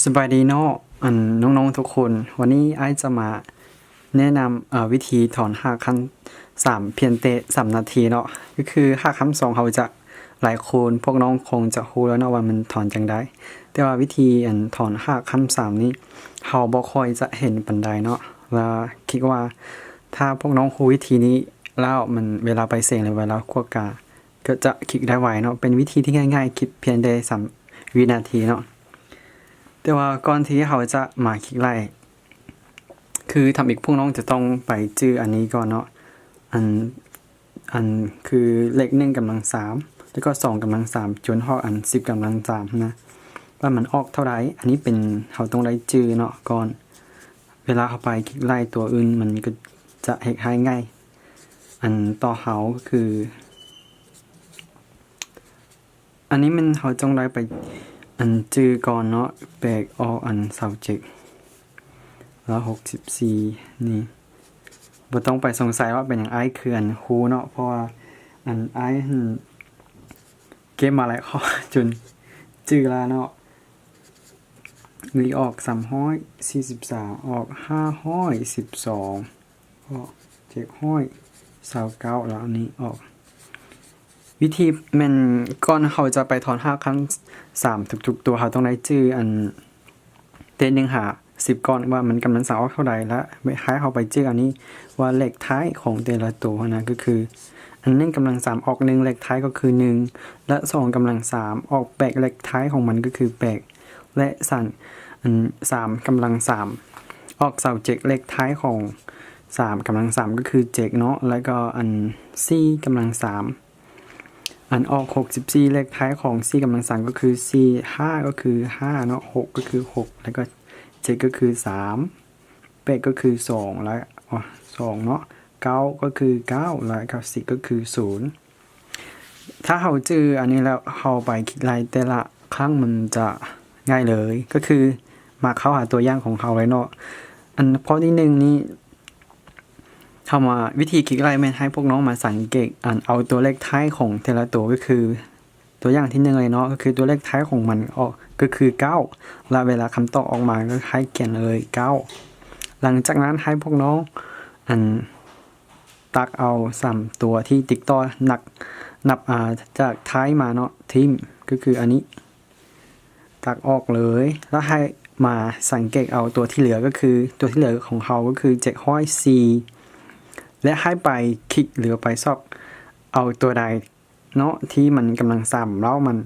ສະບາຍດີເນາະ ອັນ ນ້ອງໆທຸກຄົນ. ວັນນີ້ອ້າຍຈະມາແນະນຳ ເອີ ວິທີຖອນຮາກຂັ້ນສາມພຽງແຕ່ສາມນາທີເນາະ. ກໍຄືຮາກຂັ້ນສອງ ເຮົາຈະ ຫຼາຍຄົນ ພວກນ້ອງຄົງຈະຮູ້ແລ້ວເນາະວ່າມັນຖອນຈັ່ງໃດ. ແຕ່ວ່າວິທີ ອັນ ຖອນຮາກຂັ້ນສາມນີ້ ເຮົາບໍ່ຄ່ອຍຈະເຫັນປານໃດເນາະ. ລະຄິດວ່າຖ້າພວກນ້ອງຮູ້ວິທີນີ້ແລ້ວ ມັນ ເວລາໄປເສັງ ຫຼື ເວລາກວດກາ ກໍຈະຄິດໄດ້ໄວເນາະ. ເປັນວິທີທີ່ງ່າຍໆ ຄິດພຽງແຕ່ສາມວິນາທີເນາະ. ແຕ່ວ່າກ່ອນທີ່ເຮົາຈະມາຄິດໄລ່ ຄືທຳອິດພວກນ້ອງຈະຕ້ອງໄປຈື່ອັນນີ້ກ່ອນເນາະ. ອັນ ອັນ ຄືເລກໜຶ່ງກຳລັງສາມ ແລ້ວກໍສອງກຳລັງສາມ ຈົນຮອດອັນສິບກຳລັງສາມນະ ວ່າມັນອອກເທົ່າໃດ. ອັນນີ້ເປັນ ເຮົາຕ້ອງໄດ້ຈື່ເນາະກ່ອນ. ເວລາເຮົາໄປຄິດໄລ່ຕົວອື່ນ ມັນກໍຈະເຮັດໃຫ້ງ່າຍ ອັນ ຕໍ່ເຮົາ ກໍຄື ອັນນີ້ແມ່ນເຮົາຕ້ອງໄດ້ໄປ ອັນ ຈື່ກ່ອນເນາະ. ແປກອອກອັນຊາວເຈັດ ແລ້ວຫົກສິບສີ່ນີ້ ບໍ່ຕ້ອງໄປສົງໄສວ່າເປັນຫຍັງອ້າຍຄື ອັນ ຮູ້ເນາະ. ເພາະວ່າ ອັນ ອ້າຍ ເກັບມາຫຼາຍຂໍ້ ຈົນຈື່ລະເນາະ. ນີ້ອອກສາມຮ້ອຍສີ່ສິບສາມ ອອກຫ້າຮ້ອຍສິບສອງ ອອກເຈັດຮ້ອຍຊາວເກົ້າ ແລ້ວອັນນີ້ອອກ. ວິທີແມ່ນ ກ່ອນເຮົາຈະໄປຖອນຮາກຂັ້ນສາມທຸກໆຕົວ ເຮົາຕ້ອງໄດ້ຈື່ອັນ ແຕ່ໜຶ່ງຫາສິບກ່ອນວ່າມັນກຳລັງສາມອອກເທົ່າໃດ ແລະ ໃຫ້ເຮົາໄປຈື່ອັນນີ້ວ່າເລກທ້າຍຂອງແຕ່ລະໂຕຫັ້ນນະ ກໍຄື ອັນ ໜຶ່ງກຳລັງສາມອອກໜຶ່ງ ເລກທ້າຍກໍຄືໜຶ່ງ ແລະ ສອງກຳລັງສາມອອກແປດ ເລກທ້າຍຂອງມັນກໍຄືແປດ ແລະ ສາມ ອັນ ສາມກຳລັງສາມອອກຊາວເຈັດ ເລກທ້າຍຂອງສາມກຳລັງສາມກໍຄືເຈັດເນາະ. ແລ້ວກໍ ອັນ ສີ່ກຳລັງສາມ ອັນ ອອກຫົກສິບສີ່ ເລກທ້າຍຂອງສີ່ກຳລັງສາມກໍຄືສີ່ ຫ້າກໍຄືຫ້າເນາະ ຫົກກໍຄືຫົກ ແລ້ວກໍເຈັດກໍຄືສາມ ແປດກໍຄືສອງ ແລ້ວ ອໍ ສອງເນາະ ເກົ້າກໍຄືເກົ້າ ແລ້ວກໍສິບກໍຄືສູນ. ຖ້າເຮົາຈື່ອັນນີ້ແລ້ວ ເຮົາໄປຄິດໄລ່ແຕ່ລະຄັ້ງມັນຈະງ່າຍເລີຍ ກໍຄືມາເຂົ້າຫາຕົວຢ່າງຂອງເຮົາເລີຍເນາະ. ອັນ ຂໍ້ທີໜຶ່ງນີ້ ເຮົາມາ ວິທີຄິດໄລ່ແມ່ນໃຫ້ພວກນ້ອງມາສັງເກດ ອັນ ເອົາຕົວເລກທ້າຍຂອງແຕ່ລະໂຕ ກໍຄືຕົວຢ່າງທີໜຶ່ງເລີຍເນາະ ກໍຄືຕົວເລກທ້າຍຂອງມັນອອກ ກໍຄືເກົ້າ ແລະ ເວລາຄຳຕອບອອກມາກໍໃຫ້ຂຽນເລີຍເກົ້າ. ຫຼັງຈາກນັ້ນໃຫ້ພວກນ້ອງ ອັນ ຕັດເອົາສາມຕົວທີ່ຕິດຕໍ່ ນັບ ນັບ ອາ ຈາກທ້າຍມາເນາະ ຖິ້ມ ກໍຄືອັນນີ້ ຕັດອອກເລີຍ ແລ້ວໃຫ້ມາສັງເກດເອົາຕົວທີ່ເຫຼືອ ກໍຄືຕົວທີ່ເຫຼືອຂອງເຮົາກໍຄືເຈັດຮ້ອຍສີ່ ແລະ ໃຫ້ໄປຄິດ ຫຼື ໄປຊອກເອົາຕົວໃດເນາະ ທີ່ມັນກຳລັງສາມ ແລ້ວມັນ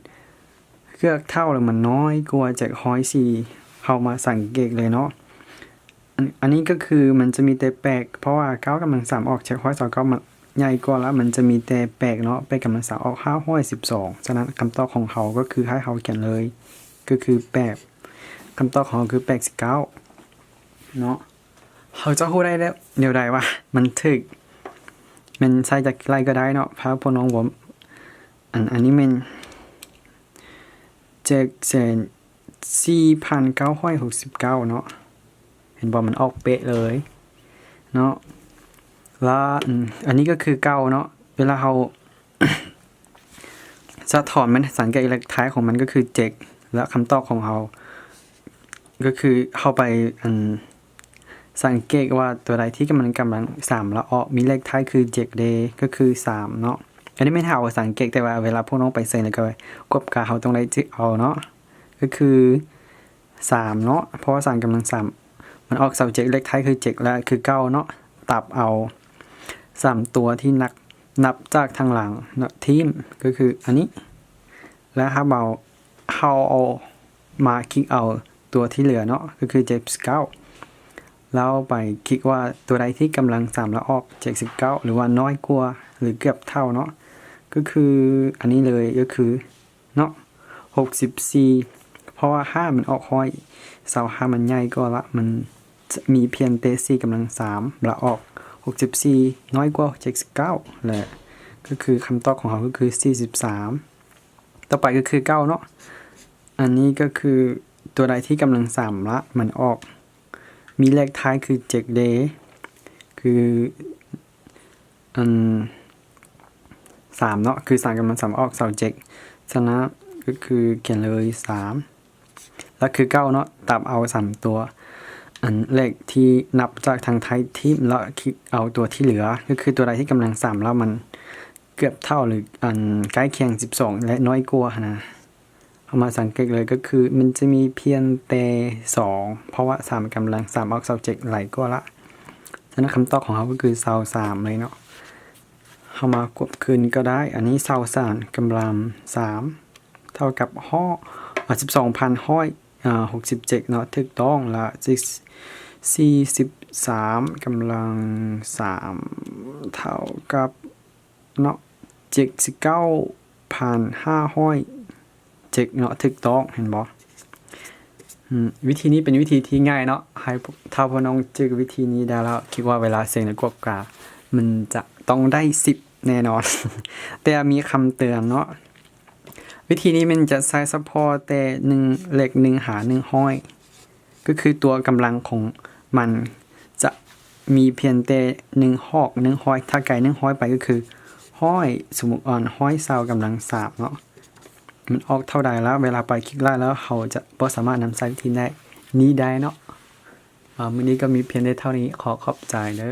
ເກືອບເທົ່າ ຫຼື ມັນນ້ອຍກວ່າເຈັດຮ້ອຍສີ່ ເຮົາມາສັງເກດເລີຍເນາະ. ອັນ ອັນນີ້ກໍຄືມັນຈະມີແຕ່ແປດ ເພາະວ່າເກົ້າກຳລັງສາມອອກເຈັດຮ້ອຍຊາວເກົ້າ ມັນໃຫຍ່ກວ່າ ລະມັນຈະມີແຕ່ແປດເນາະ ແປດກຳລັງສາມອອກຫ້າຮ້ອຍສິບສອງ. ສະນັ້ນຄຳຕອບຂອງເຮົາກໍຄືໃຫ້ເຮົາຂຽນເລີຍ ກໍຄືແປດ ຄຳຕອບຂອງເຮົາຄືແປດສິບເກົ້າເນາະ. ເຮົາຈະຮູ້ໄດ້ແນວໃດວ່າມັນຖືກ ແມ່ນໃຊ້ຈາກໄລ່ກໍໄດ້ເນາະ ພາພວກນ້ອງວອມ ອັນ ອັນນີ້ແມ່ນເຈັດແສນ ສີ່ພັນເກົ້າຮ້ອຍຫົກສິບເກົ້າເນາະ ເຫັນບໍ່ ມັນອອກເປະເລີຍເນາະ. ລະ ອັນ ອັນນີ້ກໍຄືເກົ້າເນາະ ເວລາເຮົາສະຖອນ ມັນສັງເກດເລກທ້າຍຂອງມັນກໍຄືເຈັດ ແລະ ຄຳຕອບຂອງເຮົາກໍຄືເຮົາໄປ ອັນ ສັງເກດວ່າຕົວໃດທີ່ມັນກຳລັງສາມ ລະອອກ ມີເລກທ້າຍຄືເຈັດເດ ກໍຄືສາມເນາະ. ອັນນີ້ແມ່ນເຮົາສັງເກດ ແຕ່ວ່າເວລາພວກນ້ອງໄປເສັງ ແລ້ວກໍກວດກາ ເຮົາຕ້ອງໄດ້ຈື່ເອົາເນາະ ກໍຄືສາມເນາະ ເພາະວ່າສາມກຳລັງສາມ ມັນອອກຊາວເຈັດ ເລກທ້າຍຄືເຈັດ ແລະ ຄືເກົ້າເນາະ. ຕັດເອົາສາມຕົວທີ່ນັບ ນັບຈາກທາງຫຼັງເນາະ ຖິ້ມ ກໍຄືອັນນີ້ ແລະ ເຮົາເອົາ ເຮົາເອົາມາຄລິກເອົາຕົວທີ່ເຫຼືອເນາະ ກໍຄືເຈັດສິບເກົ້າ ແລ້ວໄປຄລິກວ່າຕົວໃດທີ່ກຳລັງສາມ ລະອອກເຈັດສິບເກົ້າ ຫຼືວ່ານ້ອຍກວ່າ ຫຼືເກືອບເທົ່າເນາະ ກໍຄືອັນນີ້ເລີຍ ກໍຄືເນາະ ຫົກສິບສີ່ ເພາະວ່າຫ້າມັນອອກຮ້ອຍຊາວຫ້າ ມັນໃຫຍ່ກວ່າ ລະມັນຈະມີພຽງແຕ່ສີ່ກຳລັງສາມ ລະອອກຫົກສິບສີ່ ນ້ອຍກວ່າເຈັດສິບເກົ້າ ແລະ ກໍຄືຄຳຕອບຂອງເຮົາກໍຄືສີ່ສິບສາມ. ຕໍ່ໄປກໍຄືເກົ້າເນາະ ອັນນີ້ກໍຄືຕົວໃດທີ່ກຳລັງສາມ ລະມັນອອກ ມີເລກທ້າຍຄືເຈັດເດ ຄື ອັນ ສາມເນາະ ຄືສາມກຳລັງສາມອອກຊາວເຈັດ ສະນັ້ນກໍຄືຂຽນເລີຍສາມ. ແລ້ວຄືເກົ່າເນາະ ຕັດເອົາສາມຕົວ ອັນເລກທີ່ນັບຈາກທາງທ້າຍຖິ້ມ ແລ້ວຄລິກເອົາຕົວທີ່ເຫຼືອ ກໍຄືຕົວໃດທີ່ກຳລັງສາມ ແລ້ວມັນເກືອບເທົ່າ ຫຼື ອັນໃກ້ຄຽງສິບສອງ ແລະ ນ້ອຍກວ່າຫັ້ນນະ. ເຮົາມາສັງເກດເລີຍ ກໍຄືມັນຈະມີພຽງແຕ່ສອງ ເພາະວ່າສາມກຳລັງສາມອອກຊາວເຈັດ ຫຼາຍກວ່າລະ. ສະນັ້ນຄຳຕອບຂອງເຮົາກໍຄືຊາວສາມເລີຍເນາະ. ເຮົາມາຄວບຄືນກໍໄດ້ ອັນນີ້ຊາວສາມກຳລັງສາມ ເທົ່າກັບຮ້ອຍ ອາ ສິບສອງພັນຮ້ອຍ ອາ ຫົກສິບເຈັດເນາະ ຖືກຕ້ອງລະ. ສີ່ສິບສາມກຳລັງສາມ ເທົ່າກັບເນາະ ເຈັດສິບເກົ້າພັນຫ້າຮ້ອຍເຈັດເນາະ ຖືກຕ້ອງ ເຫັນບໍ່? ອືມ ວິທີນີ້ເປັນວິທີທີ່ງ່າຍເນາະ ໃຫ້ພວກ ຖ້າພວກນ້ອງຈື່ວິທີນີ້ໄດ້ແລ້ວ ຄິດວ່າເວລາເສັງ ຫຼື ກວດກາ ມັນຈະຕ້ອງໄດ້ສິບແນ່ນອນ. ແຕ່ມີຄຳເຕືອນເນາະ ວິທີນີ້ມັນຈະໃຊ້ສະເພາະແຕ່ໜຶ່ງ ເລກໜຶ່ງຫາໜຶ່ງຮ້ອຍ ກໍຄືຕົວກຳລັງຂອງມັນຈະມີພຽງແຕ່ໜຶ່ງຫອກໜຶ່ງຮ້ອຍ ຖ້າໄກໜຶ່ງຮ້ອຍໄປກໍຄືຮ້ອຍ ສົມມຸດວ່າຮ້ອຍຊາວກຳລັງສາມເນາະ ມັນອອກເທົ່າໃດລະ ເວລາໄປຄລິກໄລ່ແລ້ວ ເຮົາຈະບໍ່ສາມາດນຳໃຊ້ວິທີນີ້ໄດ້ເນາະ. ອາ ມື້ນີ້ກໍມີພຽງແຕ່ເທົ່ານີ້ ຂໍຂອບໃຈເດີ.